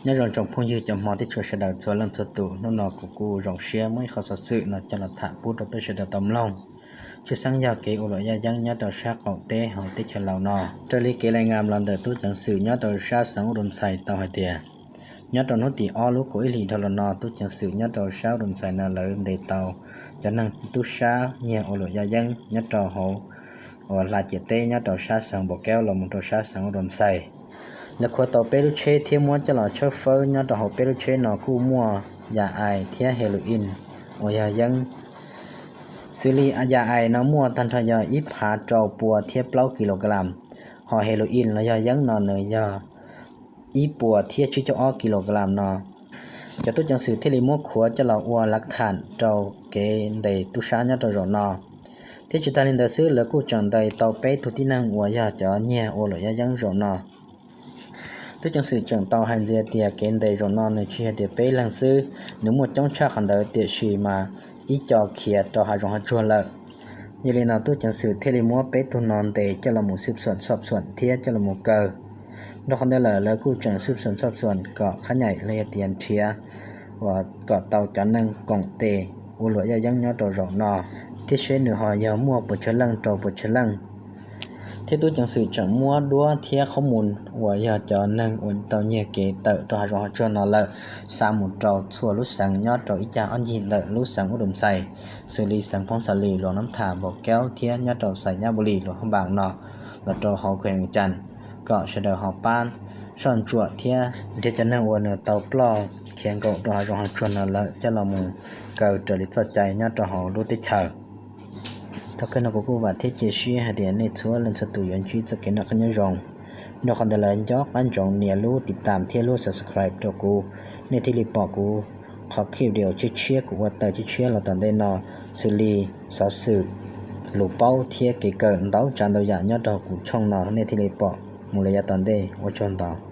Nyob zoo tsoom phooj ywg cov hmov thiab tshua sawv daws txhua leej txhua tus, hnub no kuv kuj zoo siab muab ib qho xov xwm no coj los tham pub rau peb sawv daws tau mloog. Tshwj xeeb yog kev ua luam yaj yeeb nyob rau sab qaum teb hauv teb chaws Laus no. Raws li kev lais ngas los ntawm tub ceev xwm nyob rau sab xeev Ub Dum Xais tau hais tias, nyob rau hnub tim ob lub kaum ib hlis dhau los no, tub ceev xwm nyob rau sab Ub Dum Xais no lawv ntes tau cov neeg tub sab nyiag ua luam yaj yeeb nyob rau hauv uas hla ciam teb nyob rau sab xeev Npaus Kaub los mus rau sab xeev Ub Dum Xais. Lawv khuav tau peb lub tsheb thiab muab coj los tshawb fawb. Nyob rau hauv peb lub tsheb no kuj muaj yas ais thiab heroin uas yog yeeb. Xws li yas ais no muaj tag nrho yog ib phav rau pua thiab plaub kilogram, ho heroin los yog yeeb no nws yog ib puas thiab tsib caug ob kilogram no. Cov tub ceev xwm thiaj li muab khuav coj los ua lav tham rau kev ntes tub sab nyob rau zaum no. Thiab tsis tas li ntawd xwb, lawv kuj tseem ntes tau peb tug tib neeg uas yog cov nyiag ua luam yaj yeeb zaum no. Tub ceev xwm tseem tau hais ntxiv tias kev ntes zaum no nws tsis yog tias peb leeg xwb, nws muaj coob tshaj qhov ntawd, tiam sis mas ib co khiav rau hav zoov hav tsuag lawm. Yog li no tub ceev xwm thiaj li muab peb tug no ntes coj los mus xwb xuam xoj xuam thiab coj los mus kaw. Nrog qhov ntawd lawm lawv kuj tseem xwb xuam xoj xuam kom qhab nyaim los yog tias nrhiav uas kom tau cov neeg koom tes ua luam yaj yeeb nyob rau zaum no, thiab seb nws ho yog muaj puas tsawg leej rau puas tsawg leej. Thiab tub ceev xwm tseem muab duab thiab qhob mus uas yog cov neeg uas tau nyiag kev tawm rau hav zoov hav tsuag no lawm, xa mus rau txhua lub xeev nyob rau ib cag ob ncig ntawm lub xeev Ub Dum Xais, xws li xeev Phoob Xa Lis, Luam Nab Thas, Npaus Kaub thiab nyob rau Xais Nyab Npaus Lis, Luam Hab Npaas no, los rau hauv Khuem Cas, kom sawv daws ho pab soj ntsuam thiab nrhiav cov neeg uas nws tau ploj khiav nkaum rau hav zoov hav tsuag no lawm coj los mus kaw raws li txoj cai nyob rau hauv lub teb chaws. Thaum kawg no kuv kuj vam thiab cia siab hais tias nej txhua leej txhua tus yuav ntsib txoj kev noj qab nyob zoo. Nrog qhov ntawd lawm nco qab ntsoov nias lub tiv tam thiab lub subscribe rau kuv, nej thiaj li pom kuv qhov video tshiab tshiab kuv ua tawm tshiab tshiab los tom ntej no, xws li xov xwm, lus paub thiab kev kawm ntau tsav ntau yam nyob rau kuv channel no nej thiaj li pom mus lawm yav tom ntej. Ua tsaug ntau.